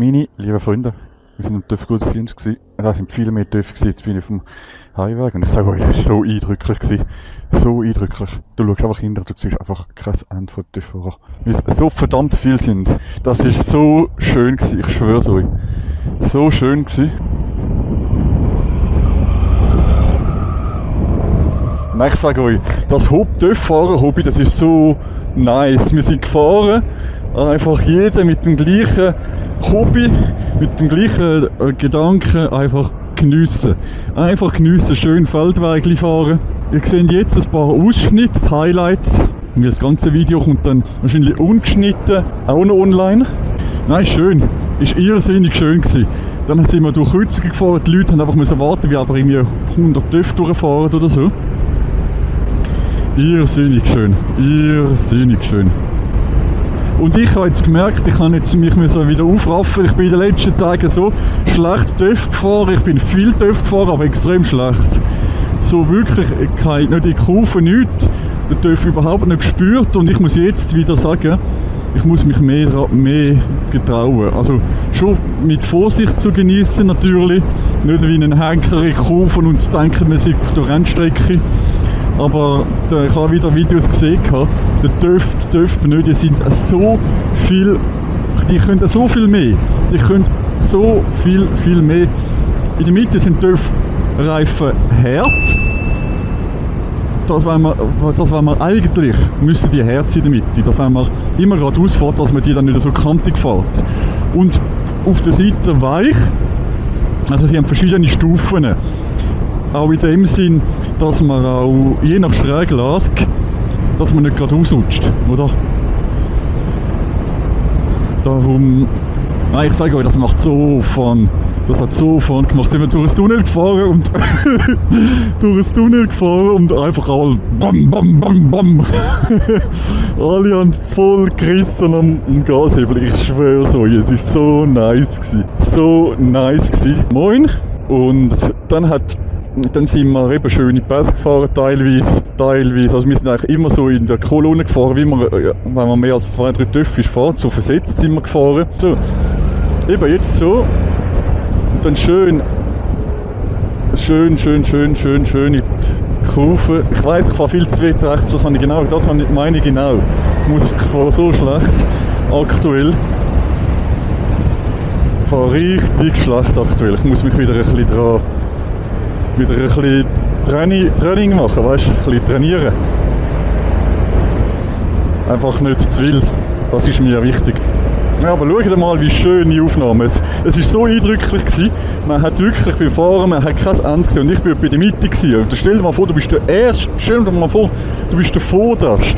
Meine lieben Freunde, wir sind im TÜV-Gottesdienst gewesen. Da sind viel mehr TÜV gewesen. Jetzt bin ich auf dem Heimweg und ich sage euch, das war so eindrücklich gewesen. So eindrücklich. Du schaust einfach hinter, du siehst einfach kein Ende von TÜV. Weil es so verdammt viel sind. Das ist so schön gewesen, ich schwör's euch. So schön gewesen. Nein, ich sage euch, das TÜV-Fahren-Hobby, das ist so nice. Wir sind gefahren, einfach jeder mit dem gleichen Hobby, mit dem gleichen Gedanken, einfach geniessen. Einfach geniessen, schön Feldwege fahren. Ihr seht jetzt ein paar Ausschnitte, Highlights. Und das ganze Video kommt dann wahrscheinlich ungeschnitten, auch noch online. Nein, schön. Ist irrsinnig schön gewesen. Dann sind wir durch Kreuzungen gefahren, die Leute haben einfach müssen warten, wie aber irgendwie 100 TÜV durchfahren oder so. Irrsinnig schön. Irrsinnig schön. Und ich habe jetzt gemerkt, ich habe jetzt mich wieder aufraffen. Ich bin in den letzten Tagen so schlecht TÜV gefahren. Ich bin viel TÜV gefahren, aber extrem schlecht. So wirklich, ich habe nicht in die Kurve, nichts. Den TÜV überhaupt nicht gespürt. Und ich muss jetzt wieder sagen, ich muss mich mehr getrauen. Also schon mit Vorsicht zu genießen natürlich. Nicht wie ein Henker in Kurven und zu denken, man sei auf der Rennstrecke. Aber ich habe wieder Videos gesehen, die TÜV benötigen sind so viel, die können so viel mehr. Die können so viel mehr. In der Mitte sind TÜV-Reifen hart. Das wollen wir eigentlich, müssen die hart sein in der Mitte. Das wollen wir immer geradeaus fahren, dass man die dann nicht so kantig fährt. Und auf der Seite weich, also sie haben verschiedene Stufen. Auch in dem Sinn, dass man auch je nach Schräglage, dass man nicht gerade ausrutscht, oder? Darum, nein, ich sage euch, das macht so Fun. Das hat so Fun gemacht. Sind wir durch ein Tunnel gefahren und einfach alle bam, bam, bam, bam. Alle haben voll gerissen am Gashebel. Ich schwöre so, es war so nice gewesen. So nice gewesen. Moin. Und dann sind wir eben schöne Pässe gefahren, teilweise. Also wir sind eigentlich immer so in der Kolonne gefahren, wie man, wenn man mehr als 2-3 TÜV fährt, so versetzt sind wir gefahren. So, eben jetzt so. Und dann schön in die Kurve. Ich weiss, ich fahre viel zu weit rechts, das meine ich genau. Ich fahre so schlecht aktuell. Ich fahre richtig schlecht aktuell. Ich muss mich wieder ein bisschen Training machen, weißt du, ein bisschen trainieren. Einfach nicht zu wild, das ist mir wichtig. Ja, aber schaut mal, wie schön die Aufnahme ist. Es war so eindrücklich gewesen. Man hat wirklich viel fahren, man hat kein Ende gesehen. Und ich war bei der Mitte gewesen. Und stell dir mal vor, du bist der Erste. Stell dir mal vor, du bist der Vorderste.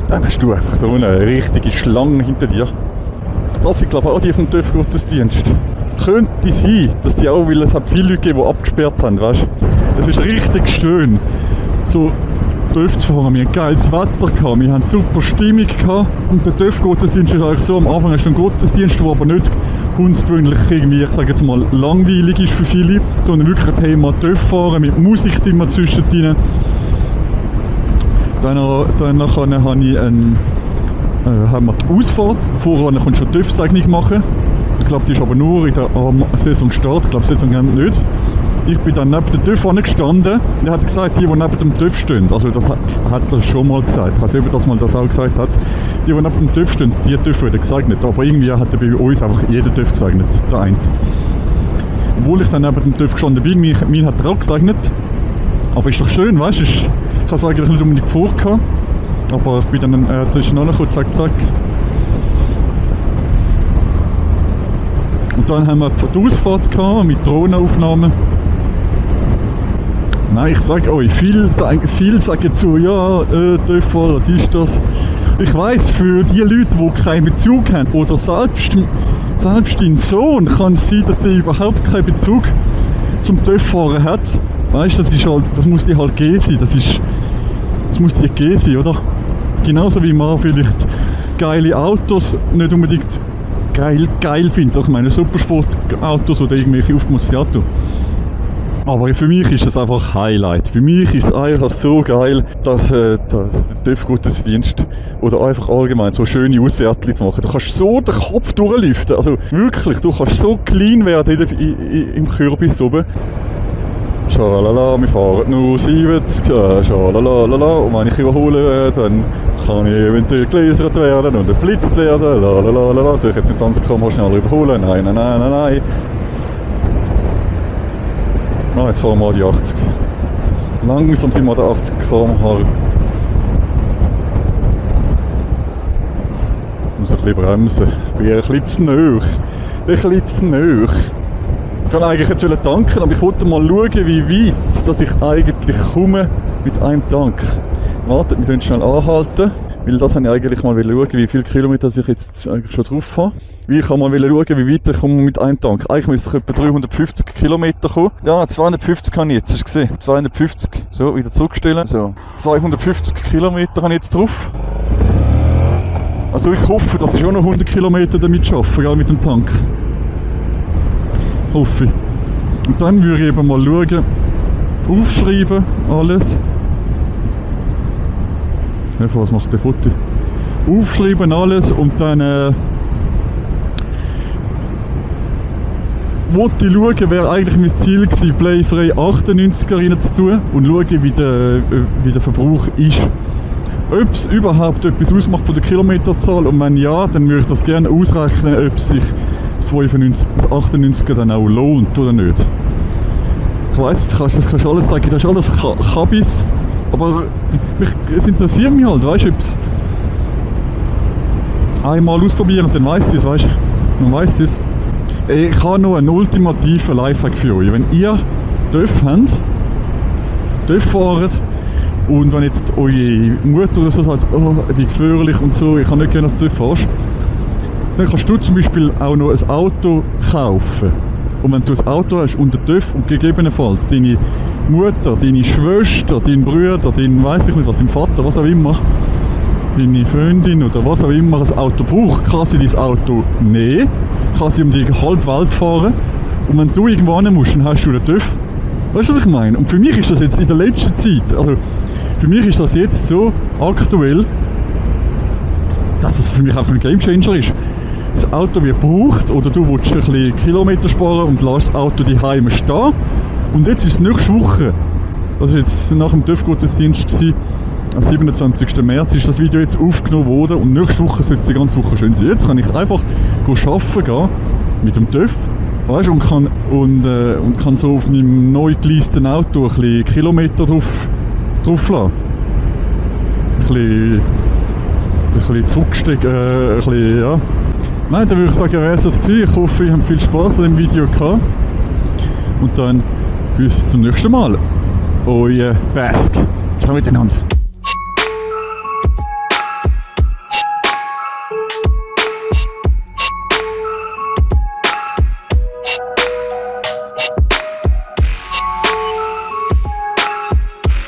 Dann hast du einfach so eine richtige Schlange hinter dir. Das sind, glaube ich, auch die vom TÜV-Gottesdienst. Könnte sein, dass die auch, weil es hat viele Leute gegeben, die abgesperrt haben, weißt du. Es ist richtig schön, so TÜV zu fahren. Wir hatten geiles Wetter, wir hatten super Stimmung gehabt. Und der TÜV-Gottesdienst ist eigentlich so, am Anfang hast du einen Gottesdienst, der aber nicht ungewöhnlich irgendwie, ich sage jetzt mal, langweilig ist für viele, sondern wirklich ein Thema TÜV fahren, mit Musik immer zwischendrin. Dann haben wir die Ausfahrt. Vorher kannst du schon TÜV-Segnung machen. Ich glaube, die ist aber nur in der Saisonstart. Ich glaube, Saisonende nicht. Ich bin dann neben dem TÜV gestanden. Er hat gesagt, die neben dem TÜV stehen. Also das hat er schon mal gesagt. Ich weiß nicht, ob er das mal das auch gesagt hat. Die neben dem TÜV stehen, die TÜV werden gesegnet. Aber irgendwie hat er bei uns einfach jeder TÜV gesegnet. Der eine. Obwohl ich dann neben dem TÜV gestanden bin, mich hat er auch gesegnet. Aber ist doch schön, weißt du? Ich habe es eigentlich nicht unbedingt vorgehabt. Aber ich bin dann, das ist noch kurz, zack. Und dann haben wir die Ausfahrt gehabt, mit Drohnenaufnahmen. Nein, ich sage euch, viel sagen zu, ja, TÜV, was ist das? Ich weiss, für die Leute, die keinen Bezug haben, oder selbst dein Sohn, kann es sein, dass der überhaupt keinen Bezug zum TÜV-Fahren hat. Weißt du, das muss dir halt gehen sein, das muss dir gehen sein, oder? Genauso wie man vielleicht geile Autos nicht unbedingt geil findet. Ich meine Supersportautos oder irgendwelche aufgemutzte Autos. Aber für mich ist es einfach Highlight. Für mich ist es einfach so geil, dass der TÜV-Gottesdienst oder einfach allgemein so schöne Auswärtchen zu machen. Du kannst so den Kopf durchlüften. Also wirklich, du kannst so clean werden im Kürbis oben. Schalalala, wir fahren nur 70, schalalala. Und wenn ich überhole, dann kann ich eventuell gelasert werden und geblitzt werden. Lalalala. Soll ich jetzt in 20 km schneller überholen? Nein, nein, nein, nein, nein. Ah, jetzt fahren wir an die 80. Langsam sind wir an der 80 km/h. Ich muss ein bisschen bremsen. Ich bin ein bisschen zu nahe. Ich kann eigentlich jetzt tanken, aber ich wollte mal schauen, wie weit dass ich eigentlich komme mit einem Tank. Wartet, wir können schnell anhalten, weil das habe ich eigentlich mal schauen, wie viele Kilometer ich jetzt eigentlich schon drauf habe. Wie kann man schauen, wie weit ich komme mit einem Tank. Eigentlich müsste ich etwa 350 Kilometer kommen. Ja, 250 habe ich jetzt, hast du gesehen? 250. So, wieder zurückstellen. So, 250 Kilometer habe ich jetzt drauf. Also ich hoffe, dass ich schon noch 100 Kilometer damit schaffe, mit dem Tank. Hoffe ich. Und dann würde ich eben mal schauen, aufschreiben, alles. Was macht der Foto? Aufschreiben, alles und dann wollte ich schauen, wäre eigentlich mein Ziel gewesen, Playfrei 98er rein zu tun und schauen, wie der Verbrauch ist. Ob es überhaupt etwas ausmacht von der Kilometerzahl und wenn ja, dann würde ich das gerne ausrechnen, ob sich das 95, das 98er dann auch lohnt oder nicht. Ich weiss, das kannst du alles sagen, das ist alles Kabis, aber es interessiert mich halt, weißt du, ob es einmal ausprobieren, dann weiss ich es, weißt du, dann weiss ich es. Ich habe noch einen ultimativen Lifehack für euch. Wenn ihr TÜV habt, TÜV fahrt, und wenn jetzt eure Mutter oder so sagt, oh, wie gefährlich und so, ich kann nicht gerne, dass du TÜV fährst, dann kannst du zum Beispiel auch noch ein Auto kaufen. Und wenn du ein Auto hast und den TÜV und gegebenenfalls deine Mutter, deine Schwester, dein Bruder, dein weiss ich nicht was, dein Vater, was auch immer, deine Freundin oder was auch immer ein Auto braucht, kann sie dein Auto nehmen, kann sie um die halbe Welt fahren und wenn du irgendwo hin musst, dann hast du den TÜV. Weißt du, was ich meine? Und für mich ist das jetzt in der letzten Zeit, also für mich ist das jetzt so aktuell, dass es für mich einfach ein Gamechanger ist. Das Auto wird gebraucht oder du willst ein bisschen Kilometer sparen und lässt das Auto daheim stehen. Und jetzt ist es nächste Woche, das war jetzt nach dem TÜV-Gottesdienst, am 27. März ist das Video jetzt aufgenommen worden und nächste Woche soll es die ganze Woche schön sein. Jetzt kann ich einfach arbeiten gehen mit dem TÜV, weißt, und kann so auf meinem neu geleasten Auto ein bisschen Kilometer drauf lassen. Ein bisschen zurückstecken, ein bisschen, ja. Nein, dann würde ich sagen, wäre es das gewesen. Ich hoffe, ihr habt viel Spaß an dem Video gehabt. Und dann bis zum nächsten Mal. Euer Bask. Ciao miteinander.